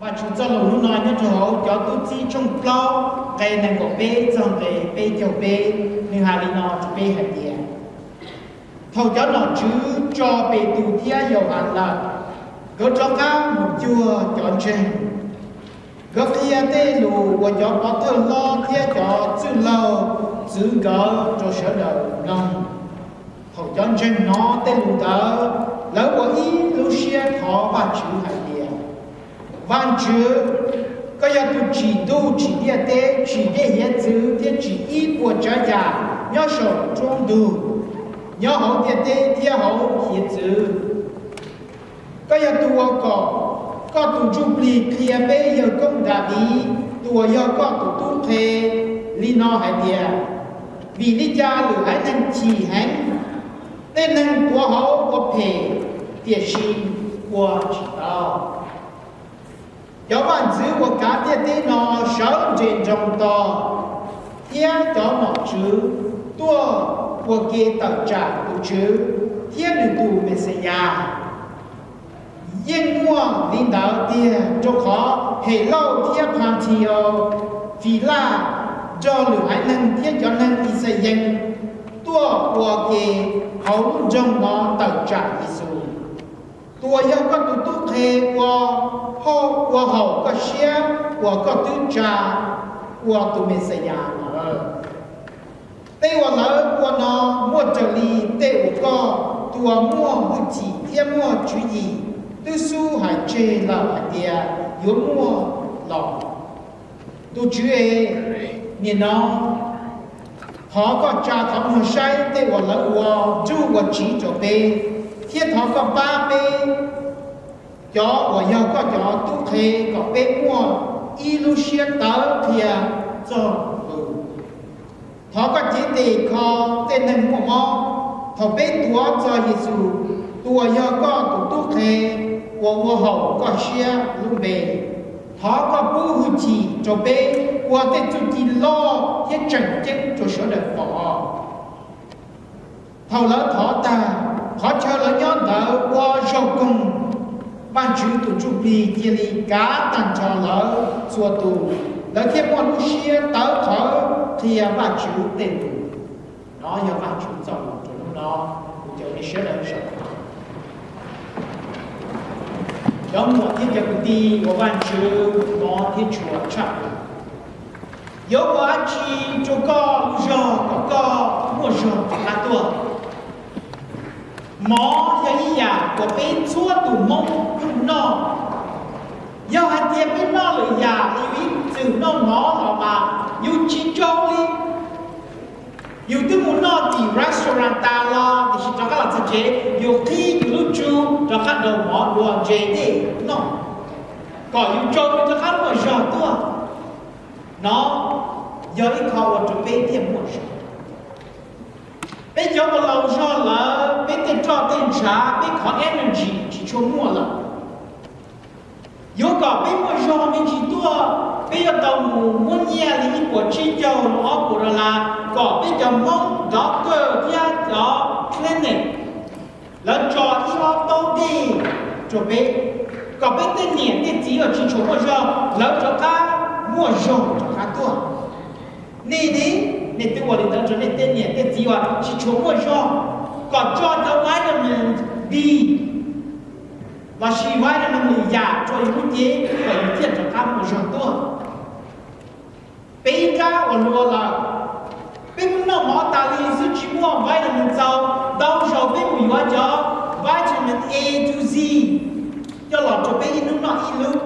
Vajtswv txoj lus hnub no nyob rau hauv cov tub txib tshooj plaub nqe nees nkaum peb txog nqe peb caug peb, nws hais li no rau peb hais tias, thaum cov nom tswv tso Petus thiab Yauhas lawm, nkawd rov qab mus cuag cov ntseeg. Nkawd qhia tej lus uas cov pov thawj hlob thiab cov txwj laug txwv nkawd rau sawv daws mloog. Thaum cov ntseeg hnov tej lus ntawd, lawv ua ib lub siab thov Vajtswv hais tias, Vajtswv, koj yog tus tsim ntuj tsim ntiaj teb, tsim dej hiav txwv thiab tsim ib puas tsav yam nyob saum nruab ntug, nyob hauv ntiaj teb thiab hauv hiav txwv. Koj yog tus uas kom koj tus ntsuj plig qhia peb yawg koob Daviv, tus uas yog koj tus tub qhe, li no hais tias, Vim li cas lwm haiv neeg chim heev, tej neeg tuav hauv ua phem, tiam sis ua tsis tau? Cov vaj ntxwv uas kav ntiaj teb no sawv nres nroos tos, thiab cov nom tswv tuaj ua ke tawm tsam tus Tswv thiab nws tus Mexiyas. Yeej muaj li ntawd tiag, rau qhov Helauj thiab Phas Nthi-aus, Filaj, nrog lwm haiv neeg thiab cov neeg Ixayees tuaj ua ke hauv lub nroog no tawm tsam Yexus, tus uas yog koj tus tub qhe, ua, ua haum koj siab uas koj twb tsa ua tus Mexiyas lawm. Tej uas lawv ua no muaj raws li tej uas koj, tus uas muaj hwj chim thiab muaj tswv yim, twb xub hais tseg lawm hais tias yuav muaj los. Tus Tswv es, nim no thov koj tsa qhov muag saib tej uas lawv ua nruj ua tsiv rau peb, thiab thov koj pab peb cov uas yog koj cov tub qhe kom peb muaj ib lub siab tawv qhia txog lus. Thov koj cev tes kho tej neeg muaj mob thaum peb tuav txog Yexus, tus uas yog koj tus tub qhe, uas ua haum koj siab lub npe. Thov koj pub hwj chim rau peb ua tej txuj ci loj thiab tseem ceeb rau sawv daws pom. Thaum lawv thov tag, qhov chaw lawv nyob ntawd ua zog koog. Vajtswv tus Ntsuj Plig cia li kav tag nrho lawv txhua tus, lawv thiaj muaj lub siab tawv qhawv qhia Vajtswv tej lus. Nov yog Vajtswv txoj lus rau hnub no. Kuv caw nej sawv daws sawv. Cov muam thiab cov kwv tij uas Vajtswv hmov thiab tshua tshaj plaws, yuav ua dab tsi rau koj lub zog kom koj muaj zog rov qab tuaj? Mov yog ib yam uas peb txhua tus Hmoob yeej noj. Yog hais tias peb noj lwm yam, yus ib txwm noj mov los mas yus tsis tsau li. Yus twb mus noj tim restaurant tas los, tiam sis rov qab los txog tsev yus qhib yus lub tsu, rov qab daus mov dua ntse dej noj, kom yus tsau rov qab muaj zog tuaj. Nov yog ib qho ua rau peb thiaj muaj zog. Peb cov uas laus zog lawm, peb tej roj tej ntshav, peb qhov energy tsis tshua muaj lawm. Yuav kom peb muaj zog me ntsis tuaj, peb yuav tau mus muab nyiaj li ib puas tsib caug los ob puas dollar kom peb cov Hmoob doctor thiab cov clinic lawv tso ib ob taub dej rau peb, kom peb tej niam tej txiv uas tsis tshua muaj zog lawv rov qab muaj zog rov qab tuaj. Nej ne, nej twb ua li ntawd rau nej tej niam tej txiv uas tsis tshua muaj zog, kom tso cov vitamin B lossis vitamin lwm yam rau yus lub cev kom yus thiaj rov qab muaj zog tuaj. Peb ib nrab uas hluas lawm, peb mus noj mov tas li xwb tsis muaj vitamin txaus, ntau zaus peb mus yuav cov vitamin A to Z coj los rau peb ib hnub noj ib lub.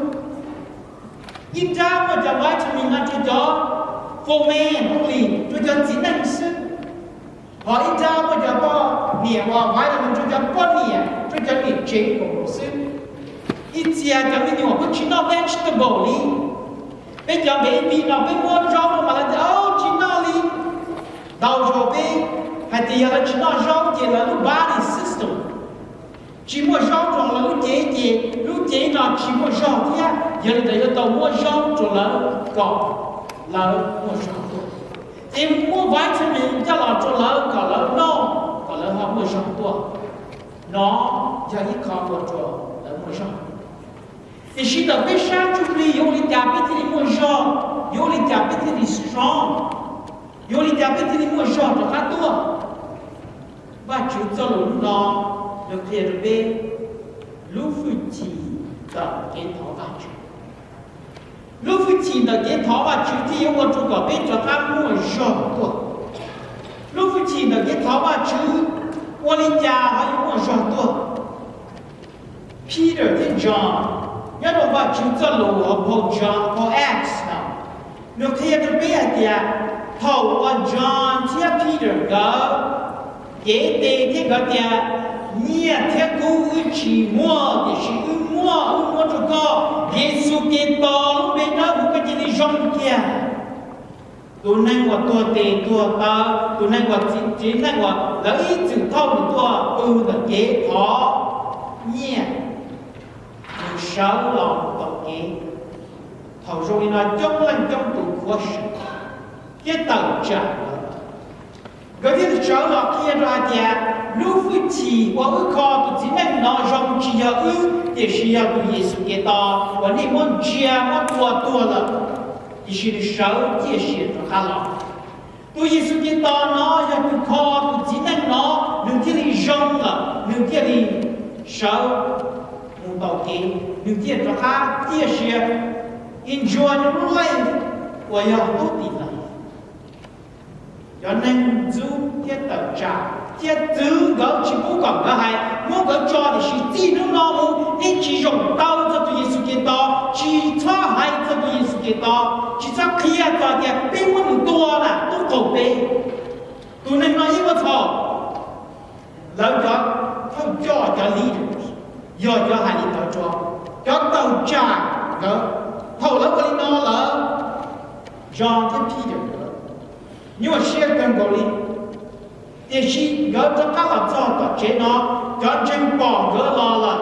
Ib nrab muaj cov vitamin no rau cov for men only, rau cov txiv neej xwb. Ho ib nrab muaj cov poj niam uas vitamin rau cov poj niam, rau cov niam tsev nkaus xwb. Ib txhia cov me nyuam kuj tsis noj vegetable li. Peb cov baby no peb muab zaub rau mas lawv tias, Au, tsis noj li. Ntau zaus peb hais tias yog lawv tsis noj zaub ces lawv lub body system tsis muaj zaub rau lawv lub cev, ces lub cev no tsis muaj zog thiab. Yog li ntawd yuav tau muab zaub rau lawv kom lawv muaj zog tuaj. Ces muab vitamin coj los rau lawv kom lawv noj, kom lawv ho muaj zog tuaj. Nov yog ib qho ua rau lawv muaj zog. Tiam sis ntawm peb sab ntsuj plig yuav ua li cas peb thiaj li muaj zog, yuav ua li cas peb thiaj li strong, yuav ua li cas peb thiaj li muaj zog rov qab tuaj? Vajtswv txoj lus hnub no nws qhia rau peb lub hwj chim ntawm kev thov Vajtswv. Lub hwj chim ntawm kev thov Vajtswv thiaj yuav ua rau kom peb rov qab muaj zog tuaj. Lub hwj chim ntawm kev thov Vajtswv ua li cas ho yuav muaj zog tuaj? Peter thiab John nyob rau Vajtswv txoj lus hauv phau John, phau Acts no, nws qhia rau peb hais tias thaum uas John thiab Peter nkawd cev tes thiab nkawd tias, nyiaj thiab kub wb tsis muaj, tiam sis wb muaj, wb muab rau koj, Yexus Khetos lub npe dawb huv, koj cia li zoo kiag. Tus neeg uas tuag tes tuag taw, tus neeg uas txiv neej uas lawv ib txwm thauj nws tuaj pw ntawm kev thov nyiaj, nws sawv los tau kev. Thaum zoo li no coob leej coob tus khuav xim thiab tawm tsam lawm. Nkawd thiaj sawv los qhia rau hais tias lub hwj chim uas wb kho tus txiv neej no zoo tsis yog wb, tiam sis yog tus Yexus Khetos uas nej muab ntsia muab tua tuag lawm, tiam sis nws sawv ciaj sia rov qab los. Tus Yexus Khetos no yog tus kho tus txiv neej no, nws thiaj li zoo lawm, nws thiaj li sawv mus tau kev, nws thiaj rov qab ciaj sia, enjoy nws lub life uas yog tub tim lawm. Cov neeg ntxub thiab tawm tsam thiab txwv nkawd tsis pub kom nkawd hais, muab nkawd tso, tiam sis txij hnub no mus nej tsis zoo tau txog tus Yexus Khetos, tsis txhob hais txog tus Yexus Khetos, tsis txhob qhia txog tias peb muab nws tua na tub qaum peb. Tus neeg no yeej muaj txhaum. Lawv cov thawj coj, cov leaders, yog cov hais li ntawd rau cov tawm tsam nkawd. Thaum lawv ua li no lawm, John thiab Peter nkawd nyuaj siab kawg nkaus li. Tiam sis nkawd rov qab los txog tom tsev no, cov ntseeg pom nkawd los lawm,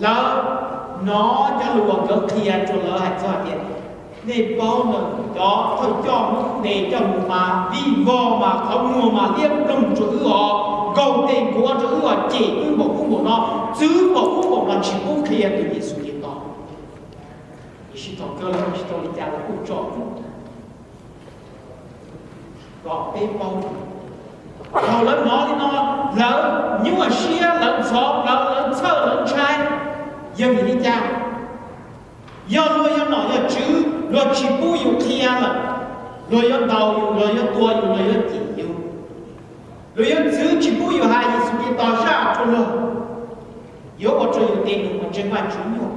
lawv hnov cov lus uas nkawd qhia rau lawv hais txog tias, nej paub na, cov thawj coj muab ntes coj mus mas vij vog mas qhov muag mas liab ploog rau wb os, nkaug tes nkuav rau wb os, cem wb npaum ub npaum no, txwv npaum ub npaum no, tsis pub qhia tus Yexus Khetos. Tiam sis thaum kawg lawv tsis tau li cas, lawv kuj tso kom peb paub. Thaum lawv hnov li no, lawv nyuaj siab, lawv ntxhov plawv, lawv txhawj, lawv ntshai. Yog vim li cas? Yog luag yog nom yog tswv, luag tsis pub yus qhia lawm, luag yuav ntaus yus, luag yuav tua yus, luag yuav cem yus, luag yuav txwv tsis pub yus hais Yexus Khetos zaj rau luag, yuav ua rau yus tej nus uas ntseeg Vajtswv nyuaj,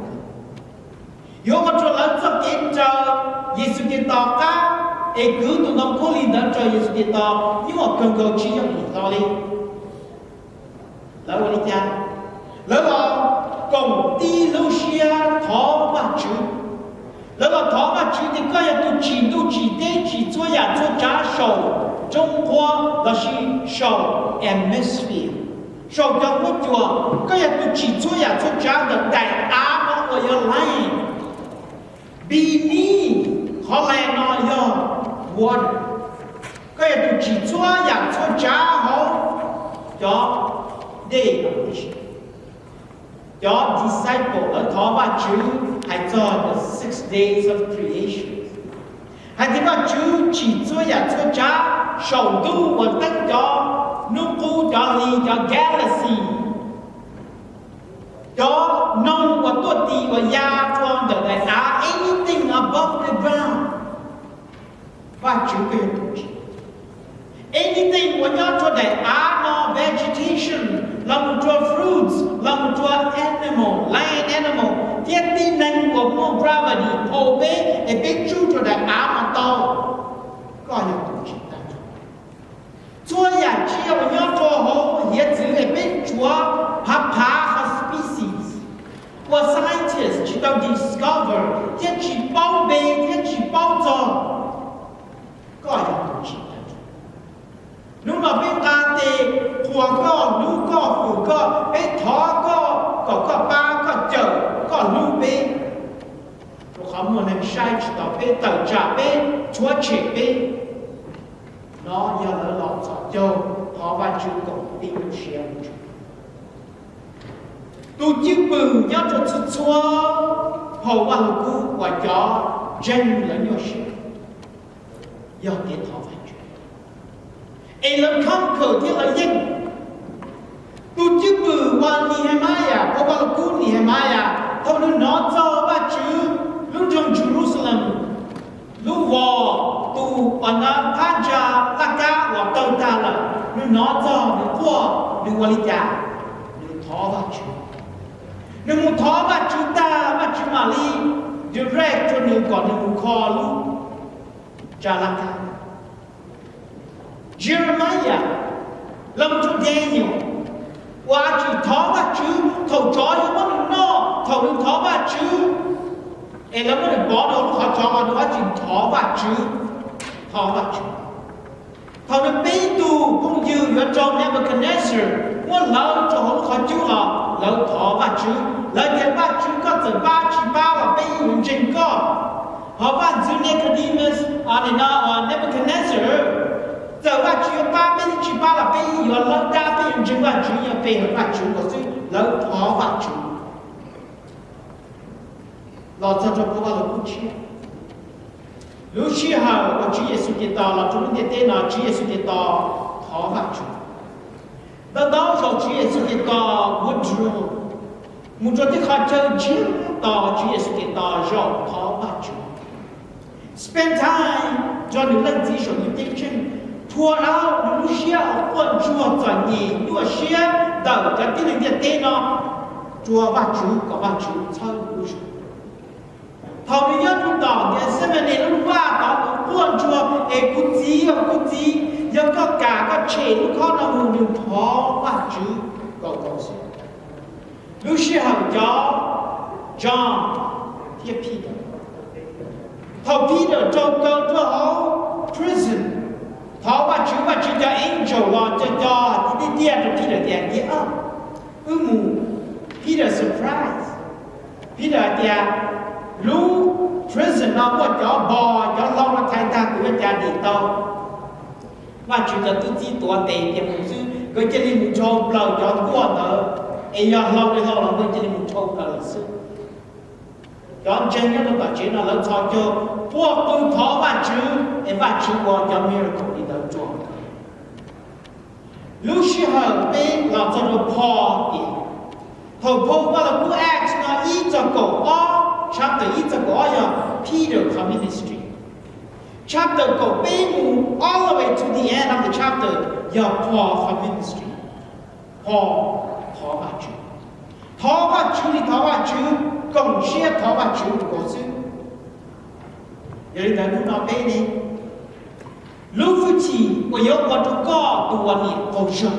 yuav ua rau lawv txoj kev raws Yexus Khetos qab es kwv tus ntoo khaub lig ntawd raws Yexus Khetos nyuaj kawg nkaus tsis yooj yim hlo li. Lawv ua li cas? Lawv los koom tib lub siab thov Vajtswv. Lawv los thov Vajtswv tias, koj yog tus tsim ntuj tsim teb tsim txhua yam txhua tsav saum nruab nqhuab lossis saum atmosphere, saum cov huab cua. Koj yog tus tsim txhua yam txhua tsav ntawm daim av no uas yog land, beneath qhov land no yog water. Koj yog tus tsim txhua yam txhua tsav hauv cov dej. Cov disciple lawv thov Vajtswv hais txog the six days of creation, hais tias Vajtswv tsim txhua yam txhua tsav saum ntuj uas teeb cov hnub qub, cov hli, cov galaxy, cov noog uas tuaj tim uas ya rau ntawm daim av, anything above the ground. Vajtswv koj yog tus tsim. Anything uas nyob rau daim av no, vegetation, los mus rau fruits, los mus rau animal, land animal, thiab tib neeg uas muaj gravity phau peb es peb tsuj rau daim av no tau, koj yog tus tsim tag nrho. Txhua yam tsiaj uas nyob rau hauv hiav txwv es peb tshuav phav phav qhov species uas scientist tsis tau discover thiab tsis paub npe thiab tsis paub txog, koj yog tus tsim tag nrho. Hnub no peb nqa tes qhuas koj, hlub koj, hwm koj, peb thov koj kom koj pab, koj cawm, koj hlub peb, rau qhov muaj neeg saib tsis taus peb, tawm tsam peb, rhuav tshem peb. No yog lawv los txhos caug thov Vajtswv koom tib lub siab. Tus cwj pwm nyob rau txhua txhua Phau Vaj Lug Kub uas cov ntseeg lawv nyuaj siab yog kev thov Vajtswv, es lawv khab khawm thiab lawv yeej. Tus cwj pwm uas Nehemiah, phau Vaj Lug Kub Nehemiah, thaum nws hnov txog Vajtswv lub nroog Jerusalem, lub vos, tus uas na phab ntsa laj kab uas tawg tag lawm, nws hnov txog nws quaj, nws ua li cas? Nws thov Vajtswv. Nws mus thov Vajtswv tag, Vajtswv mam li direct rau nws kom nws mus kho lub ntsa laj kab. Jeremiah, los rau Daniel, ua dab tsi? Thov Vajtswv. Thaum tsov yuav muab nws noj, thaum nws thov Vajtswv, es lawv muab nws pov rau lub qhov tsov los nws ua dab tsi? Thov Vajtswv. Thov Vajtswv. Thaum nws peb tug phooj ywg yuav raug Nebuchadnezzar muab hlawv rau hauv lub qhov cub los lawv thov Vajtswv, lawv tias, Vajtswv, koj txawm pab tsis pab los peb yeej yuav ntseeg koj. Hos vaj ntxwv Nebuchadnezzar, Nebuchadnezzar, txawm Vajtswv yuav pab peb thiab tsis pab los peb yeej yuav hlawv dab, peb yuav ntseeg Vajtswv, yog pe hawm Vajtswv nkaus xwb. Lawv thov Vajtswv. Los txog rau phau Vaj Lug Kub tshiab, lub sij hawm uas Tswv Yexus Khetos los rau lub ntiaj teb no, Tswv Yexus Khetos thov Vajtswv. Ntau ntau zaus Tswv Yexus Khetos withdraw, mus rau tej qhov chaw ntsiag to, Tswv Yexus Khetos zaum thov Vajtswv, spend time nrog nws Leej Txiv saum ntuj ceeb tsheej, pour out nws lub siab uas quaj ntsuag txom nyem nyuaj siab ntawm cov tib neeg ntiaj teb no rau Vajtswv kom Vajtswv txhawb nws lub zog. Thaum nws nyob rau tom Gethsemane lub vaj tod, nws quaj ntsuag es, Kuv Txiv, kuv Txiv, yog koj kam, koj tshem lub khob no mus. Nws thov Vajtswv kom tau xwb. Lub sij hawm cov John thiab Peter, thaum Peter raug kaw rau hauv prison, thov Vajtswv, Vajtswv cov angel los co co tiag tiag rau Peter tias, Get up, wb mus. Peter surprise. Peter hais tias, Lub prison no muaj cov bos, cov hlau no thaiv tag, kuv yuav cas dim tau? Vajtswv cov tub txib tuav tes tias mus xwb, nkawd cia li mus dhau plaws cov nkuaj ntawd, es yog hlau li hlau los nkawd cia li mus dhau plaws lawm xwb. Cov ntseeg nyob rau tom tsev no lawv txhos caug quaj qw thov Vajtswv, es Vajtswv ua cov miracle li ntawd rau. Lub sij hawm peb los txog rau Paul tias, thaum phau Vaj Lug Kub Acts no ib txog kaum ob, chapter ib txog kaum ob yog Peter cov ministry. Chapter kaum peb mus all the way to the end of the chapter yog Paul cov ministry. Paul thov Vajtswv, thov Vajtswv li thov Vajtswv, koom siab thov Vajtswv nkaus xwb. Yog li ntawd hnub no peb ne, lub hwj chim uas yuav ua rau koj tus uas niam qaug zog,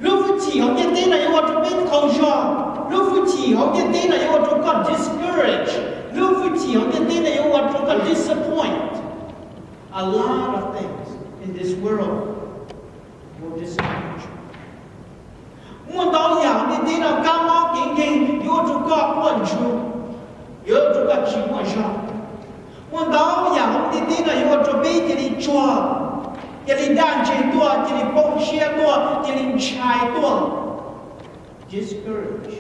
lub hwj chim hauv ntiaj teb no yuav ua rau peb qaug zog, lub hwj chim hauv ntiaj teb no yuav ua rau koj discourage, lub hwj chim hauv ntiaj teb no yuav ua rau koj disappoint. A lot of things in this world will disappoint you. Muaj ntau yam hauv ntiaj teb no kab mob kev nkeeg yuav ua rau koj quaj ntsuag, yuav ua rau koj tsis muaj zog. Muaj ntau yam hauv ntiaj teb no yuav ua rau peb cia li tsuag, cia li daj ntseg tuaj, cia li poob siab tuaj, cia li ntshai tuaj, discourage.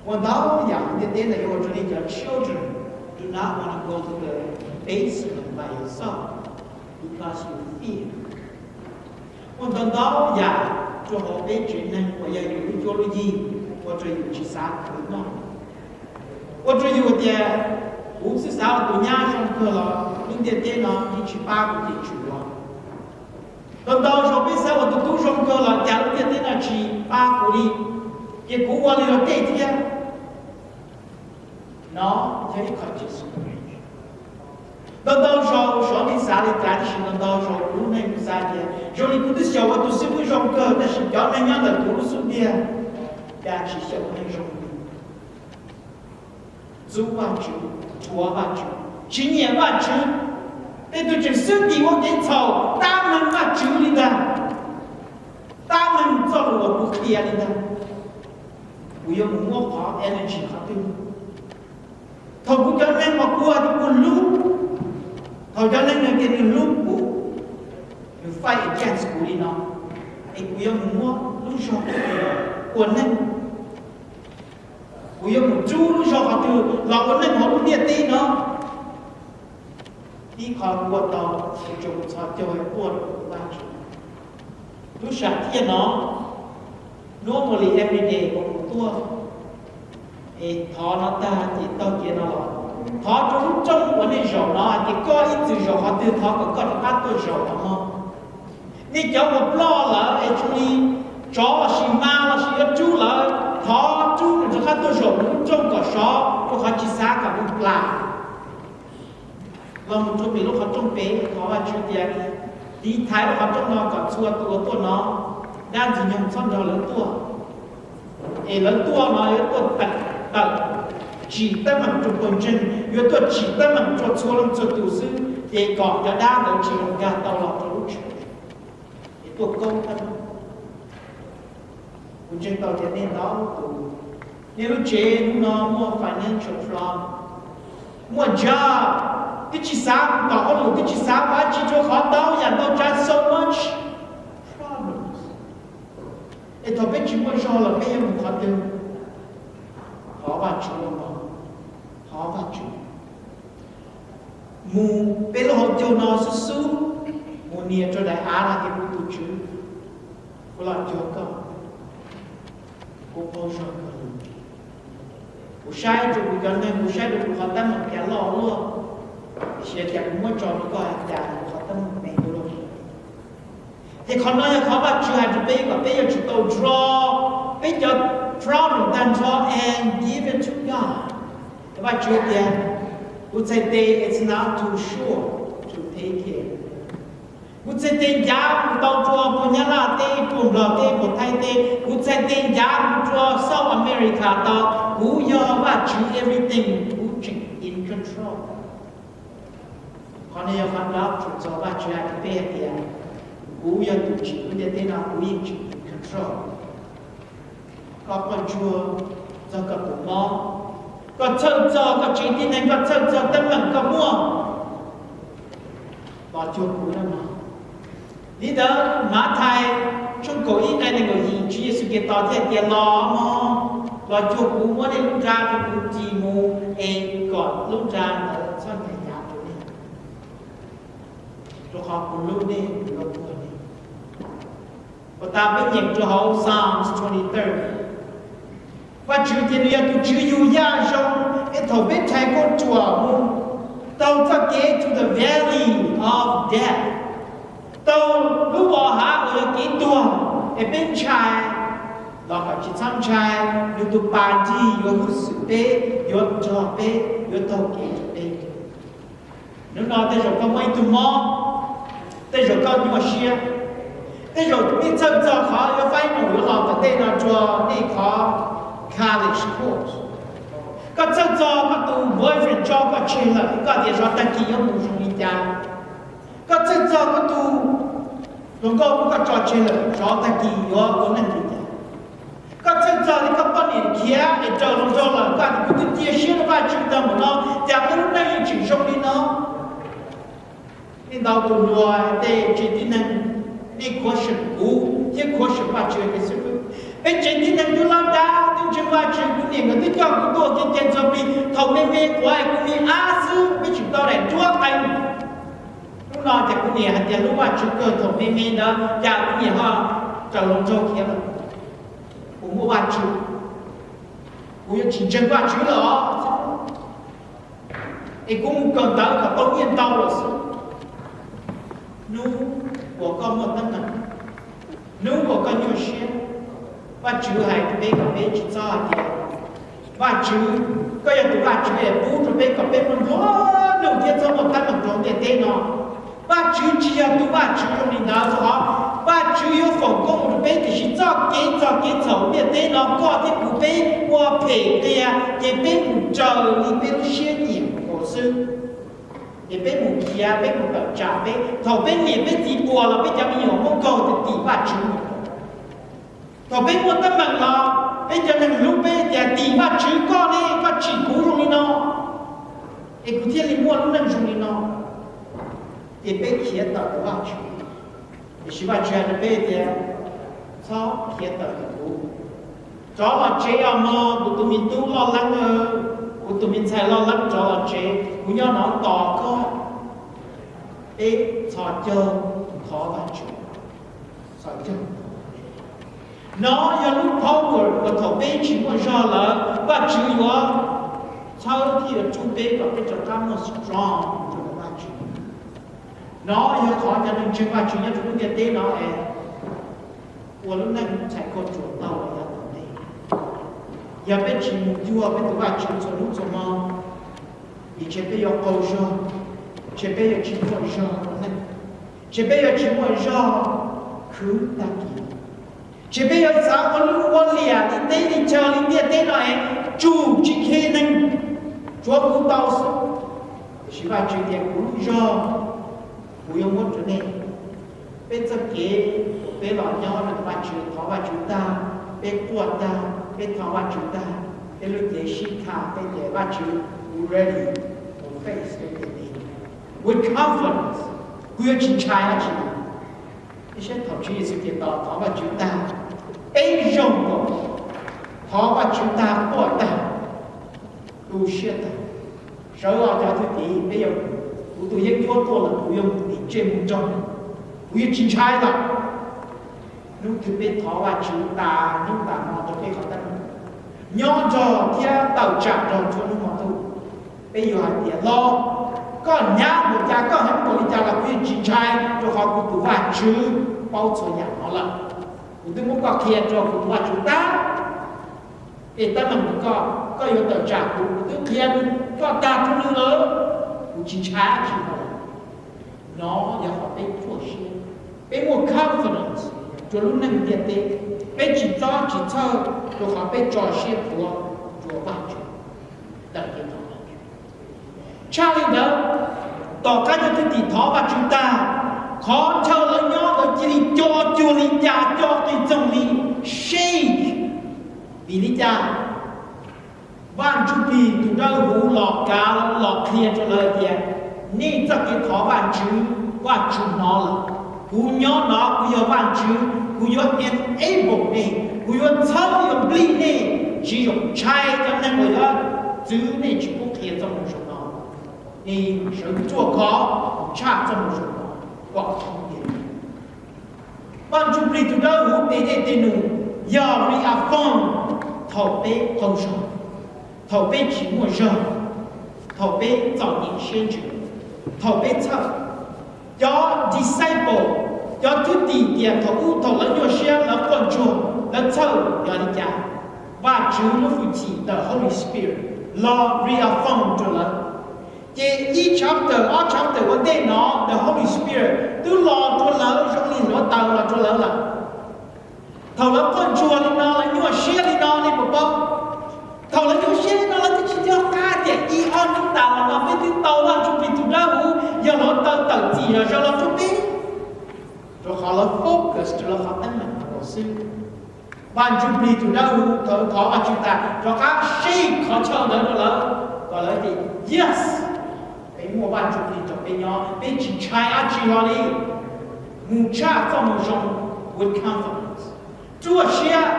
Ua ntau yam hauv ntiaj teb no yuav ua rau nej cov children do not want to go to the basement by yourself because you fear. Ua ntau ntau yam rau hauv peb tsev neeg uas yog yus lub cuab lub yig, ua rau yus tsis xav khwv noj, ua rau yus tias, Kuv xav ua tus nyab zoo kawg los lub ntiaj teb no yeej tsis pab kuv ces tsum los. Ntau ntau zaus peb xav ua tus tub zoo kawg los cas lub ntiaj teb no tsis pab kuv li, ces kuv ua li los tej thiab. No yog ib qho tsis zoo. Ntau ntau zaus xyov nej xav li cas, tiam sis ntau ntau zaus kuv lub neej kuv xav tias zoo li kuv twb xyaum ua tus xib hwb zoo kawg, tab sis cov neeg nyob ntawm kuv lub xub ntiag cas tsis xyaum ua neeg zoo li. Ntxub Vajtswv, thuam Vajtswv, tsis nyiam Vajtswv. Tej tug tseem xwb tim ua kev txhaum, tab meeg Vajtswv li ntag, tab meeg txoj lus uas kuv qhia li ntag. Kuv yuav mus muab qhov energy qhov twg? Thaum kuv cov neeg uas kuv hais tias kuv hlub, thaum cov neeg hais tias nws hlub kuv, nws fight against kuv li no, es kuv yuav mus muab lub zog ua neeg? Kuv yuav mus rub lub zog qhov twg los ua neej hauv lub ntiaj teb no? Ib qho kuaj tau, kuv tsuas mus txhos caug quaj rau Vajtswv. Lub sam thiaj no, normally everyday uas kuv tuaj, es thov no tag ces taug kev no los, thov rau lub rooj uas nej zaum no hais tias koj ib txwm zaum qhov twg thov kom koj rov qab tuaj zaum no mog. Nej cov uas ploj lawm es zoo li tsov los sis hma los sis yuav rub lawm, thov rub nws rov qab tuaj zaum nws lub rooj kom sov, rau qhov tsis xav kom nws plam. Los mus rau pem lub qhov rooj pem, thov Vajtswv tias tiv thaiv lub qhov rooj no kom txhua tus uas tuaj no, dab ntxwg nyoog txhob nrog lawv tuaj. Es lawv tuaj no yuav tuaj tawm, tawm tsim teeb meem rau pawg ntseeg, yuav tuaj tsim teeb meem rau txhua leej txhua tus xwb, ces kom cov dab ntawd tsis zoo nkag tau los rau lub tsev, es tuaj koob teeb meem. Kuv ntseeg tau tias nej ntau tus, nej lub tsev hnub no muaj financial problem, muaj job, twb tsis xav mus tom hauj lwm, twb tsis xav ua dab tsi, rau qhov ntau yam ntau tsav, so much problems. Es thaum peb tsis muaj zog los peb yuav mus qhov twg? Thov Vajtswv los, thov Vajtswv. Mus peb lub hauv caug no xub xub, mus nias rau daim av no tias, kuv tus Tswv, kuv los cuag koj, kuv qaug zog kawg li. Kuv saib rau kuv cov neeg, kuv saib rau kuv qhov teeb meem cas loj luaj, tiam sis cas kuv muab tso rau koj hais cas kuv qhov teeb meem me luaj. Ces qhov no yog qhov Vajtswv hais rau peb kom peb yuav tsum tau draw peb cov problem tag nrho and give it to God. Vajtswv tias, kuv txhais tes it's not too short to take care. Kuv txhais tes ncav mus tau rua puag Nyab Laj teb, puag Nplog teb, puag Thaib teb, kuv txhais tes ncav mus rua South America tau, kuv yog Vajtswv everything, kuv tseem in control. Qhov no yog qhov doctrine txog Vajtswv hais rau peb hais tias, kuv yog tus tsim lub ntiaj teb no, kuv yeej tseem in control. Koj quaj ntsuag txog koj tus mob, koj txhawj txog koj tsev tib neeg, koj txhawj txog teeb meem koj muaj, los cuag kuv na mog. Li ntawd Mathais tshooj kaum ib nqe nees nkaum yim, Tswv Yexus Khetos thiaj tias, los mog, los cuag kuv, muab nej lub nra rau kuv ris mus, es kom lub nra ntawd txhob ncaim ncav rau nej, rau qhov kuv hlub nej, kuv yuav puag nej. Puas tas peb nyeem rau hauv Psalms twenty-third, Vajtswv tias nws yog tus Tswv yug yaj zoo, es thaum peb rhais kauj ruam mus tau txoj kev to the valley of death, tau lub vos hav uas yog kev tuag, es peb ntshai, los kom tsis txhob ntshai, nws tus pas nrig yuav hwj xwm peb, yuav nrog peb, yuav taug kev rau peb. Hnub no tej zaum koj muaj ib tug mob, tej zaum koj nyuaj siab, tej zaum nej txhawj txog qhov yuav final yuav los tom ntej no rua nej qhov college course. Koj txhawj txog koj tus boyfriend tso koj tseg lawm, koj tias zov tag kis yuav mus zoo li cas. Koj txhawj txog koj tus hluas nkauj muab koj tso tseg lawm, zov tag kis yuav ua neej li cas. Koj txhawj txog li koj poj niam khiav es raws hluas nraug lawm, koj tias kuv twb cia siab rau Vajtswv tag npaum no, cas peb lub neej yeej tseem zoo li no. Nej ntau tus hluas tej tsev tib neeg, nej question kuv thiab question Vajtswv tias xwb, peb tsev tib neeg twb lab dab twb ntseeg Vajtswv, kuv niam nkawd twb coj kuv tuaj ua ke txhua plig, thaum me me quav es kuv me ab xwb, peb tseem tau daim duab qees. Hnub no ces kuv niam hais tias hlub Vajtswv kawg, thaum me me ntawd cas kuv niam ho raws hluas nraug khiav lawm. Kuv muaj Vajtswv, kuv yuav tsis ntseeg Vajtswv lawm os, es kuv mus kawm ntawv kom tau nyiaj ntau lawm xwb. Hnub uas koj muaj teeb meem, hnub uas koj nyuaj siab, Vajtswv hais rau peb kom peb tsis txhob hais tias, Vajtswv, koj yog tus Vajtswv es pub rau peb kom peb muaj nplua nuj thiab txhob muaj teeb meem rau ntiaj teb no. Vajtswv tsis yog tus Vajtswv zoo li ntawd, rau qhov Vajtswv yuav foom koob rau peb, tiam sis txoj kev txog kev txhaum ntiaj teb no koj thiab kuv peb ua phem qias, ces peb mus raws li peb lub siab nyiam nkaus xwb. Ces peb mus khiav, peb mus tawm tsam peb, thaum peb niam peb txiv puas los peb cov me nyuam muab nkaug tias tim Vajtswv. Thaum peb muaj teeb meem los peb cov neeg hlub peb tias tim Vajtswv, koj ne koj tsim kuv zoo li no, es kuv thiaj li muaj lub neej zoo li no. Ces peb khiav tawm Vajtswv. Tiam sis Vajtswv hais rau peb tias, txhob khiav tawm kuv. Rov los tsev os mog, kuv tus me tub loj leeb, kuv tus me ntxhais loj leeb, rov los tsev, kuv nyob no tos koj. Peb txhos caug thov Vajtswv, txhos caug. No yog lub power uas thaum peb tsis muaj zog lawm, Vajtswv yuav txhawb thiab yuav rub peb kom peb rov qab muaj strong rau Vajtswv. No yog qhov cov neeg ntseeg Vajtswv nyob rau lub ntiaj teb no es ua lub neej txhais ko tsuas tau los yav tom ntej. Yog peb tsis mus cuag peb tus Vajtswv txhua hnub txhua hmo, ces ntshe peb yuav qaug zog, ntshe peb yuav tsis muaj zog ua neej, ntshe peb yuav tsis muaj zog khwv tag kis, ntshe peb yuav xav ua lub ua liam li teb li chaw li ntiaj teb no es tsum tsis khe neeg, tsuav kuv tau xwb. Tiam sis Vajtswv tias kuv lub zog kuv yuav muab rau nej. Peb txoj kev uas peb los nyob rau ntawm Vajtswv, thov Vajtswv tag, peb quaj tag, peb thov Vajtswv tag, peb lub cev sib tham, peb tias Vajtswv, kuv ready to face everything with confidence. Kuv yuav tsis ntshai dab tsi li. Ib sab thaum Tswv Yexus tias tos thov Vajtswv tag, peb zoo nkaus, thov Vajtswv tag, quaj tag, tu siab tag. Sawv los cov thwj tim, peb yuav, kuv tus yeeb ncuab tuaj lawm, kuv yuav mus tim ntsej mus nroog, kuv yuav tsis ntshai lawm. Hnub twg peb thov Vajtswv tas hnub tas hmo rau peb qhov teeb meem, nyob nrog thiab tawm tsam nrog txhua hnub hmo ntuj, peb yuav hais tias los, koj hnyav npaum cas, koj heev npaum li cas los kuv yeej tsis ntshai, rau qhov kuv tus Vajtswv paub txhua yam no lawm. Kuv twb muab koj qhia rau kuv tus Vajtswv tag, es teeb meem ntawm koj, koj yuav tawm tsam kuv, kuv twb qhia koj tag rau nws lawm, kuv tsis ntshai dab tsi no lawm. No yog qhov peb ruaj siab, peb muaj confidence rau lub neej ntiaj teb, peb tsis txob tsis txhawj rau qhov peb tso siab tuav rua Vajtswv ntawm kev thov. Tshaj li ntawd, tom qab cov thwj tim thov Vajtswv tag, qhov chaw lawv nyob lawv cia li co cuag li cas, co qis txoog li, shake. Vim li cas? Vaj Ntsuj Plig tus Dawb Huv los kav los qhia rau lawv tias, nej txoj kev thov Vajtswv, Vajtswv hnov lawm. Kuv nyob no, kuv yog Vajtswv, kuv yuav enable nej, kuv yuav txhawb yuav nplij nej, tsis zoo ntshai cov neeg uas yuav txwv nej tsis pub qhia txoj moo zoo no. Nej sawv ruaj khov tshaj txoj moo zoo no kom khov tiag. Vaj Ntsuj Plig tus Dawb Huv tes dej tes num yog reaffirm thaum peb qaug zog, thaum peb tsis muaj zog, thaum peb txom nyem siab ntsws, thaum peb txhawj. Cov disciple, cov thwj tim tias thaum ub thaum lawv nyuaj siab lawv quaj ntsuag lawv txhawj yog li cas? Vajtswv lub hwj chim ntawm Holy Spirit los reaffirm rau lawv. Ces ib chapter ob chapter ua ntej no the Holy Spirit twb los rau lawv zoo li hluav taws los rau lawv lawm. Thaum lawv quaj ntsuag li no, lawv nyuaj siab li no, nej puas paub? Thaum lawv nyuaj siab li no lawv twb tsis nco qab tias ib ob hnub tas los no peb twb tau Vaj Ntsuj Plig tus Dawb Huv yog hluav taws tawm txim zog los rau peb, rau qhov lawv focus rau lawv qhov teeb meem no xwb. Vaj Ntsuj Plig tus Dawb Huv thaum thov Vajtswv tas rov qab shake qhov chaw ntawd rau lawv, kom lawv tias yes, peb muaj Vaj Ntsuj Plig rau peb nyob, peb tsis ntshai dab tsi hlo li. Mus tshaj txoj moo zoo with confidence, ruaj siab,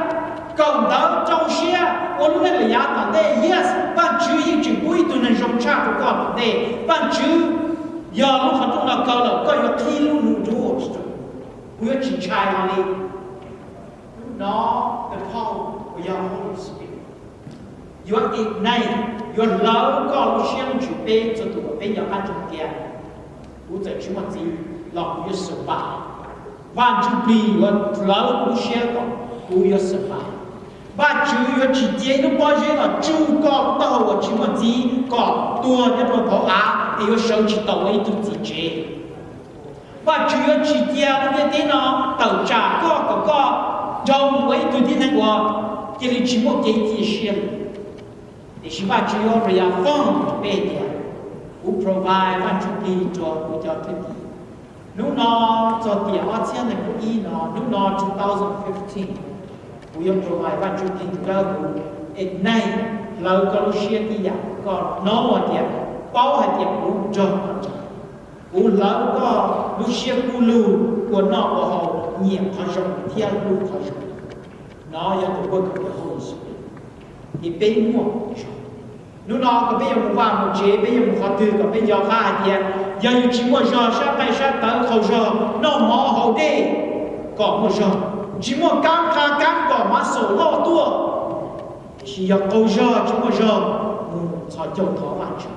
kawm ntawv rau siab ua lub neej lawm yav tom ntej. Yes, Vajtswv yeej tseem pub ib tug neeg zoo tshaj rau koj tom ntej. Vajtswv yog lub qhov rooj no kaw lawm, koj yuav qhib lub num dua, kuv yuav tsis ntshai hlo li. Hnub no the power uas yog Holy Spirit yuav ignite, yuav hlawv koj lub siab lub ntsws, peb txhua tus uas peb nco qab ntsoov tias kuv txawm tsis muaj txiv los kuv yuav survive. Vaj Ntsuj Plig yuav hlawv kuv lub siab kom kuv yuav survive. Vajtswv yuav tsis cia ib lub pob zeb los tsuj koj lub taub hau uas tsis muaj txiv kom tuag nyob rau hauv av es yuav sawv tsis tau ua ib tug txiv tsev. Vajtswv yuav tsis cia lub ntiaj teb no tawm tsam koj kom koj nrog mus ua ib tug tib neeg uas cia li tsis muaj kev cia siab li. Tiam sis Vajtswv yuav reaffirm rau peb tias kuv provide Vaj Ntsuj Plig rau kuv cov thwj tim. Hnub no txog tiam ob txhiab nees nkaum ib no, hnub no two thousand fifteen, kuv yuav provide Vaj Ntsuj Plig tus Dawb Huv ignite, hlawv koj lub siab tib yam, koj hnov tias, paub hais tias kuv nrog koj nyob. Kuv hlawv koj lub siab kub lug ua noj ua haus, nyiam qhov zoo thiab hlub qhov zoo. Nov yog tus npuaj kom peb hu Yexus, ces peb muaj zog. Hnub no kom peb yuav mus vaj mus tsev, peb yuav mus qhov twg kom peb nco qab hais tias yog yus tsis muaj zog sab nqaij sab tawv, qaug zog noj mov haus dej kom muaj zog, tsis muaj kab qha kab kom mav xaum loj tuaj, tiam sis yog qaug zog tsis muaj zog mus txhos caug thov Vajtswv.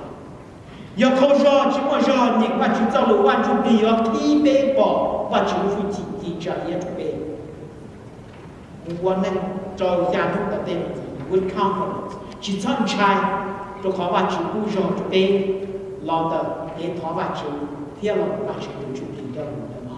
Yog qaug zog tsis muaj zog, niam Vajtswv txoj lus Vaj Ntsujplig yuav qhib peb pom Vajtswv lub hwj chim ci tsa iab rau peb. Mus ua neej rau xya hnub tom ntej, with confidence, tsis txhob ntshai, rau qhov Vajtswv pub zog rau peb los ntawm kev thov Vajtswv thiab los ntawm Vajtswv tus Ntsuj Plig Nraug Nyob.